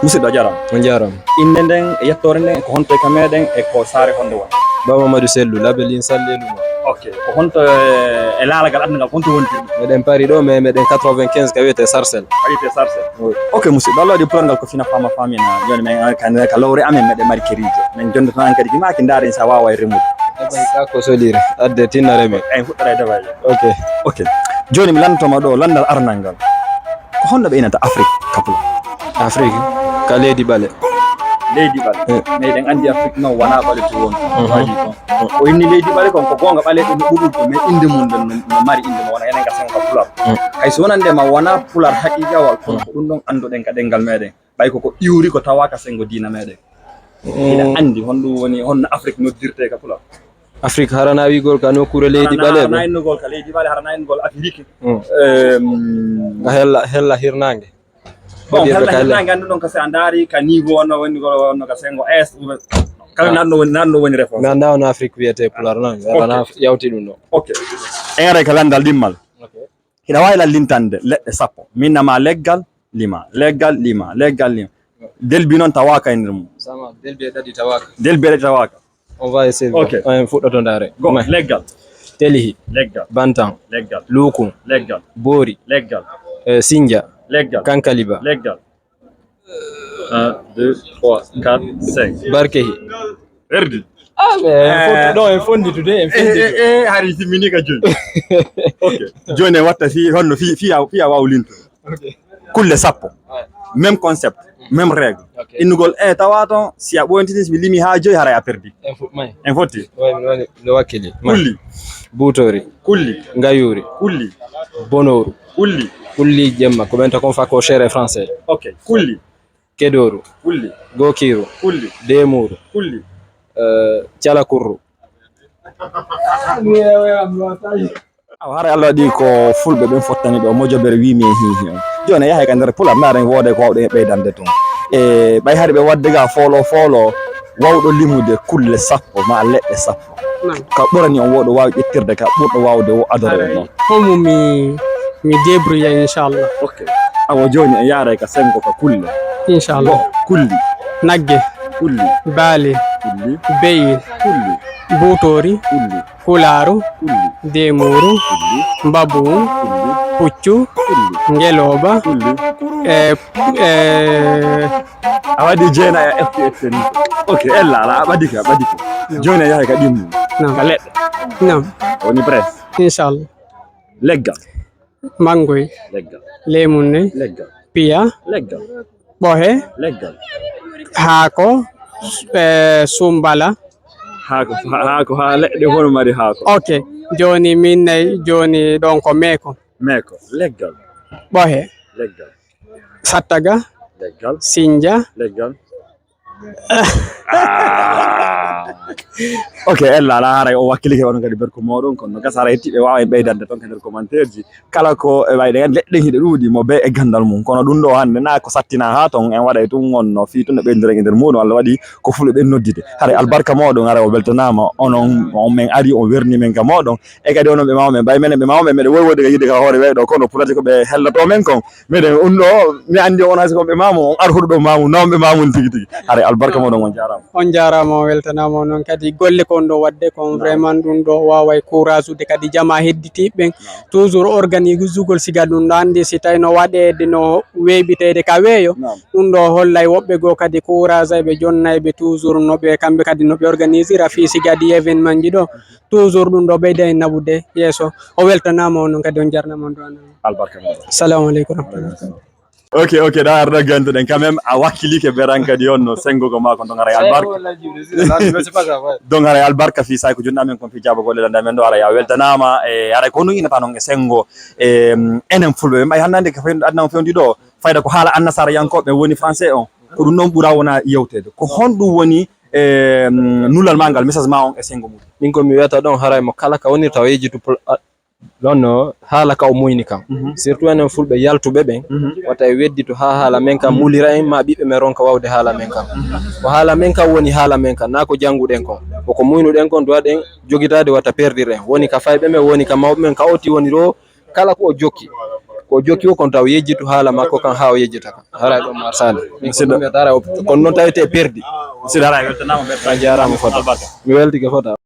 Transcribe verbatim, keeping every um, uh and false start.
Musidɗo, a jarama. On jarama. Innde nden e yettoore nden, ko honto e ka meɗen, e ko saare honde woni? Ba Mamadou Sellou, Label Insal Leluma. Ok. Ko honto e, e laalagal aduna ngal, ko honto wontirɗo? Meɗen Paris ɗo, mais meɗen quatre-vingt-quinze ka wiyete Sarcelles. Ka wiyete Sarcelles. Oui. Ok, musidɗo, Allah waɗi pular ngal ko fina fama famina. Joni men, eh, kan, ka lowre amen, meɗen mari kerijo. Men jonde tan kadi ki maki ndaaren sa wawa e remude. Debay ka ko solire, adde tinnare men. En fuɗɗora e debay. Ok. Ok. Joni mi lantoma ɗo, landal arnal ngal. Ko honno ɓe inata Afrique ka pular? Afrique, ka leydi ɓale. Leydi ɓale. Eh. Mais eɗen andi Afrique non wona ɓale to woni. Mhm. Waji kon. Ko inni leydi ɓale kon, ko gonga ɓaleɓe no ɗuɗude, mais inde mum ɗon no, no mari inde mo wona enen ka sengo ka pular. Mm. Hay so wonande ma wona pular haqiqawal, kono ko ɗum ɗon anduɗen ka ɗengal meɗen. Ɓay ko ko iwri ko tawa ka sengo diina meɗen. Mm. Hiɗa andi honɗum woni, honno Afrique noddirte ka pular? Afrique harana wiigol ka nokkure leydi ɓaleɓe. Harana innugol ka leydi ɓale, harana innugol Afrique. Mm. Ehm, ka hella, hella hirnange. Bon, hella hirnange annduɗon ka, si a ndaari ka niveau wonno woni ko wonno ka sengo est, ou bien kala nanno woni, nanno woni réponse. Mi annda on Afrique wiyete pular non. Ok. Harana yawti ɗum ɗo. Ok. En aray ka landal ɗimmal. Ok. Hiɗa waawi lallintande leɗɗe sappo. Min nama leggal, lima. Leggal, lima. Leggal, lima. Delbi noon tawaaka e nder mum. Sama, delbi e ɗaɗi tawaaka. Delbi e ɗaɗi tawaaka. On va essayer. Ok. En fuɗɗoto ndaare. Go, leggal. Telihi. Leggal. Bantan. Leggal. Lukun. Leggal. Boori. Leggal. Eh, sinja. Leggal. Kankaliba. Leggal. Un, deux, trois, quatre, cinq. Barkehi. Perdi. Ah, mais en fondi, non, en fondi today, en fondi today. Eh, eh, eh, hari simmini ka joyi. Ok. Joni en watta fi, honno fi, fi a, fi a wawlinto. Ok. Kulle sappo. Ouais. Même concept, même règle. Ok. Innugol e tawa ton, si a ɓoyntini, si mi limi ha joyi, haray a perdi. En fo-, may. En fotti. Ouais, mi woni, no wakkili. May. Kulli. Butori. Kulli. Ngayuri. Kulli. Bonoru. Kulli. Kulli jemma, ko ɓen ta kon fa ko chere français. Ok. Kulli. Kedoru. Kulli. Gokiru. Kulli. Demuru. Kulli. Eh, calakurru. Awa, haray Allah waɗi ko fulɓe ɓen fottani ɗo, mojobere wi mi en hihi on. Joni yahay ka nder pular, ndaaren wooda ko wawɗen e ɓeydande tun. E ɓay hari ɓe wadde ga foolo foolo, wawɗo limude kulle sappo, ma leɗɗe sappo. Naam. Ka ɓurani on wooɗo waawi ƴettirde ka ɓurɗo waawde o adoro en noon. Homo mi, mi débrouille, inchallah. Ok. Awa joni en yaaray ka sengo ka kulle. Inchallah. Go, kulli. Nagge. Kulli. Baali. Kulli. Beyi. Kulli. Buutoori. Kulli. Kulaaru. Kulli. Deemuuru. Kulli. Mbabu. Kulli. Puccu. Kulli. Ngelooba. Kulli. E, e, a waɗi jeena e F T F ni. Ok, ella, ala, a ɓadike, a ɓadike. Joni a yahay ka ɗimmu. Naam. Ka leɗɗe. Naam. Woni presse. Inchallah. Leggal. Mangoy. Leggal. Lemunne. Leggal. Piya. Leggal. Ɓohe. Leggal. Haako. Eh, sumbala. Haako, ha-, haako, ha leɗɗe fof no mari haako. Ok. Joni min nayi, joni ɗon ko meeko. Meeko. Leggal. Ɓohe. Leggal. Sattaga. Leggal. Sinja. Leggal. Ah. Ok, ella ala haray o wakkilike onon kadi berko moɗon, kono no gasa haray hettiɓe wawa en ɓeydande ton ka nder commentaire ji. Kala ko e wayde en leɗɗe hiɗe ɗuuɗi mo be e gandal mum. Kono ɗum ɗo hande na ko sattina ha ton en waɗay tun wonno fi tun no ɓeydiren e nder muɗum Allah waɗi ko fulɓe ɓen noddide. Haray albarka moɗon haray o weltanama onon on men ari on werni men ka moɗon. E kadi onon ɓe mawɓe men, ɓay menen ɓe mawɓe men, meɗen wowi wonde ka yiide ka hoore wayɗo, kono pulati ko ɓe hellato men kon. Meɗen, on ɗo, mi andi on hay so ko ɓe mamu, on arhuɗo ɗo mamu, nawɓe mamu tigi tigi. Haray albarka moɗon, on jarama. On jarama, on weltanama, on noon kadi golle ko on ɗo wadde kon. Naam. Vraiment ɗum ɗo waway courage ude kadi jama hedditiɓe ɓen. Naam. Toujours organisugol siga ɗum ɗo andi si tawi no waɗede no weeɓitede ka weeyo. Naam. Ɗum ɗo hollay woɓɓe goo kadi courage ay ɓe jonnay ɓe toujours no ɓe kamɓe kadi no ɓe organisira fii siga ɗi événement ji ɗo. Toujours ɗum ɗo ɓeyda en naɓude yeeso. O weltanaama on noon kadi, on jarnama, on duwanama. Albarka moɗon. Salamu aleykum wa rahmatullah. Ok, ok, ɗa arɗo gantuɗen quand même, a wakkilike beran kadi on no sengo ko ma ko don haray albarka. Don haray albarka fi say ko junɗa men kon fi jaba golle landa men ɗo haray a weltanaama e haray ko no inata non e sengo e enen fulɓe ɓe mbay hannande ko fewndi adna on fewndi ɗo fayda ko haala annasara yankoɓe woni français on ko ɗum ɗon ɓura wona yewtede ko honɗum woni e nulal ma ngal message ma on e sengo mum. Min ko mi wiyata ɗon haray mo kala ka wonirta o yejjitu pl- a- ɗon no haala ka o muyni kam. Mhm. Surtout enen fulɓe yaltuɓe ɓen Mhm. wata e weddito ha haala men kam Mhm. mulira en ma ɓiɓɓe men ronka wawde haala men kam. Mhm. Ko haala men kam woni haala men kam na ko jannguɗen kon koko muynuɗen kon duwaɗen jogitade wata perdir en woni ka fayɓe men woni ka mawɓe men ka oti woni ɗo kala ko o jokki Ko jokki o kon taw yejjitu haala makko kan haa o yejjita kan. Haray ɗon marsali. Musidɗo. Haray o, kono noon tawi te perdi. Musidɗo, haray weltanaama ɓe. A jaaraama fota. Albarka. Mi weltike fota.